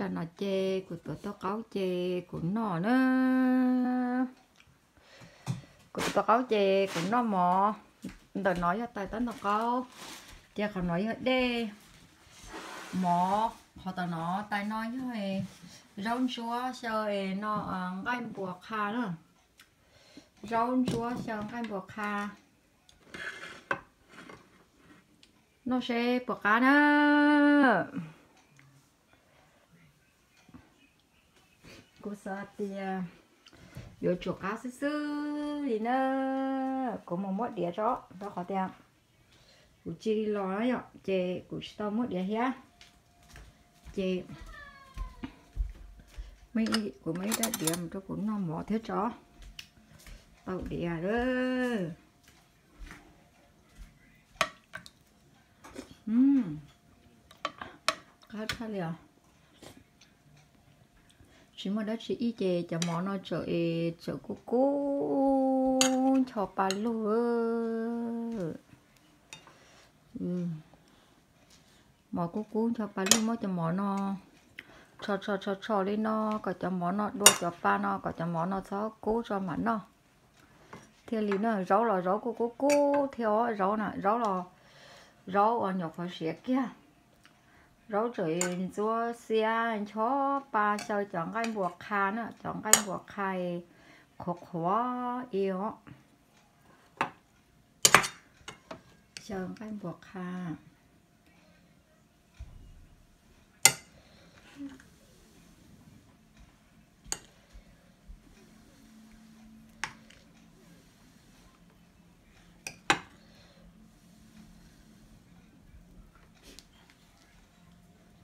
Tam no ces kuv tuav tau qaub ces kuv noj na. Kuv tuav tau qaub ces kuv noj mov. Ntawm no yog tais taub ntoo qaub, ces qhov no yog dej, mov. Qhov tom no tais no yog zaub ntsuab xyaw no, nqaij npua qha na. Zaub ntsuab xyaw nqaij npua qha. Noj seb puas qab na. Kuv xav tias yuav tsum qab xwb xwb li na. Kuv mus muab diav tso, rau qhov tias kuv cia li los yom, ces kuv tsis tau muab diav thiab. Ces kuv muab ib rab diav mus rau kuv noj mov thiab tso. Tau diav lawm. Qab tshaj li os. Tsis muaj dab tsi ib ces cov mov no tseem, tseem kub kub ncho pa lug. Mov kub kub ncho pa lug, muab cov mov no tsho tsho tsho tsho li no kom cov mov no dua cov pa no, kom cov mov no txhob kub tso mam noj. Thiaj li no zaub los zaub kuj kub kub thiab os, zaub na, zaub los zaub uas nyuam qhuav siav kiag. Zaub tseem ntxuab xiab ncho pa xyaw cov nqaij npua qha na, cov nqaij npua qha qhuav qhuav i os. Xyaw nqaij npua qha.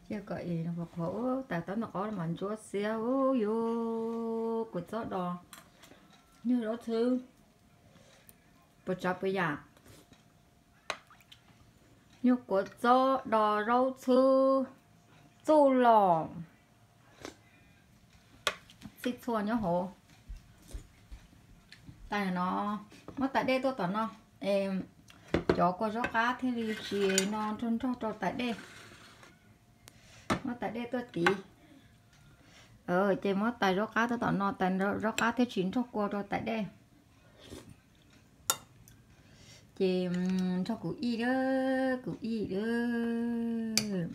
Cia kom qhuav qhuav, tais taub ntoo qaub mas ntsuab xiab ub yus. Kuv txob do nyuag zaub txhwb puas tsav puas yam. Nyuag kuv txob do zaub txhwb txuj lom txhij txhua nyob hauv. Tais no, muab tais dej tuaj tom no, cov kua zaub qab thiaj li tsis no nrog nrog rau tais dej. Muab tais dej tuaj tid. Ces muab tais zaub qab tuaj tom no, tais zaub qab thiaj tsis nrog kua rau tais dej. Ces nrog kuv ib lawm, kuv ib lawm.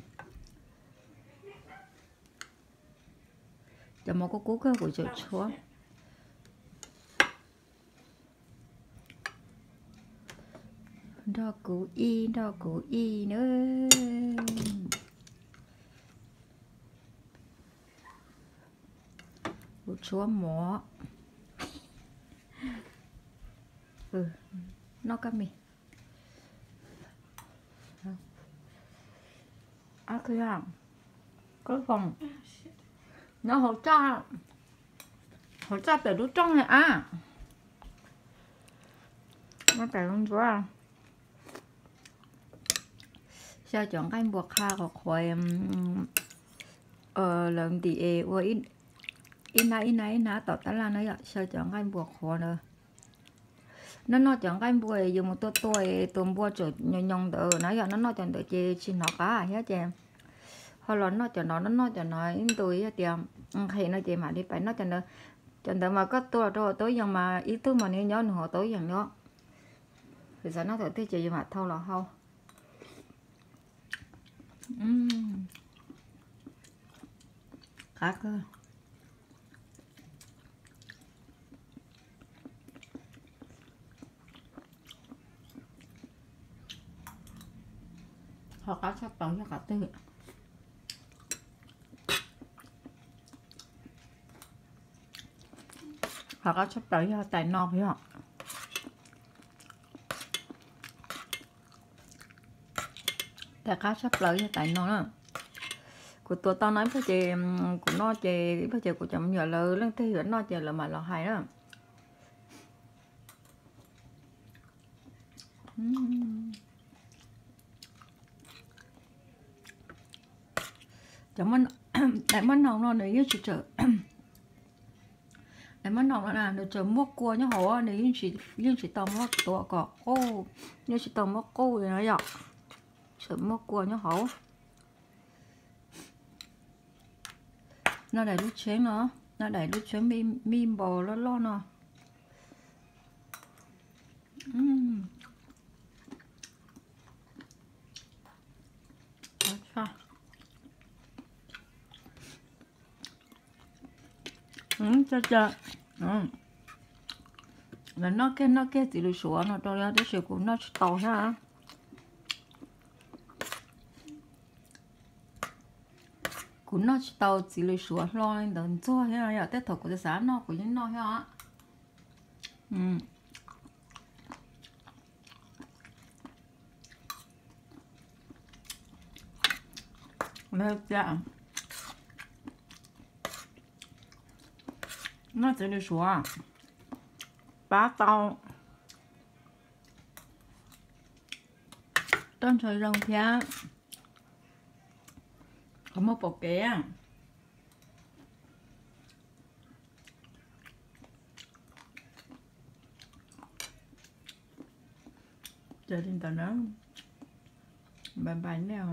Cov mov kub kub kawg kuv tseem tshuab. Nrog kuv ib, nrog kuv ib nawb. Kuv tshuab mov. Noj kab mis. Nyob hauv txaj, hauv txaj pem lub rooj ne a. Noj tas zoo ntsuab. Xyaw cov nqaij npua qha qhuav qhuav lawv ntim es ua ib hnab ib hnab ib hnab tom tab laj na yom, xyaw cov nqaij npua qhuav na. Noj noj cov nqaij npua yus mus tua tua, tua npua tseem nyoos nyoos ntawd na yom, noj noj cov ntawd ces tsis hnov qab thiab ces ho los noj cov no, noj noj cov no ib ntus yog tias nqhis no ces mam li pais noj cov ntawd. Cov ntawd mas koj tua rau hauv tub yees mas ib tug mas nws nyob nws hauv tub yees nyob. Kuv xav noj thaum twg ces yus mam thau los hau. Qab kawg. Ho qab tshaj plaws yog qhov twg? Ho qab tshaj plaws yog tais no yog. Tais qab tshaj plaws yog tais no na. Kuv tuav tau no ib pliag ces kuv noj ces ib pliag ces kuv cov me nyuam lawv leej twg yuav noj ces lawv mam los hais na. Cov daim maj noog no nws yeej tsis txawm, daim maj noog no na nws txawm muaj kua nyob hauv, nws yeej tsis tau muab tuav kom qub, yeej tsis tau muab qub li no yom. Txawm muaj kua nyob hauv. Noj daim lub tsheb no, noj daim lub tsheb mij npaus loj loj no. Noj kiag noj kiag txiv lws suav no rau, tab sis kuv noj tsis tau thiab. Kuv noj tsis tau txiv lws suav hlo li ntawd ntxuag thiab yom, tej thaum kuv xav noj kuv yeej noj thiab. Noj txiv lws suav pab tau toj ntsho zoo thiab qhov muag pom kev. Ces li ntawd na, bye bye nej.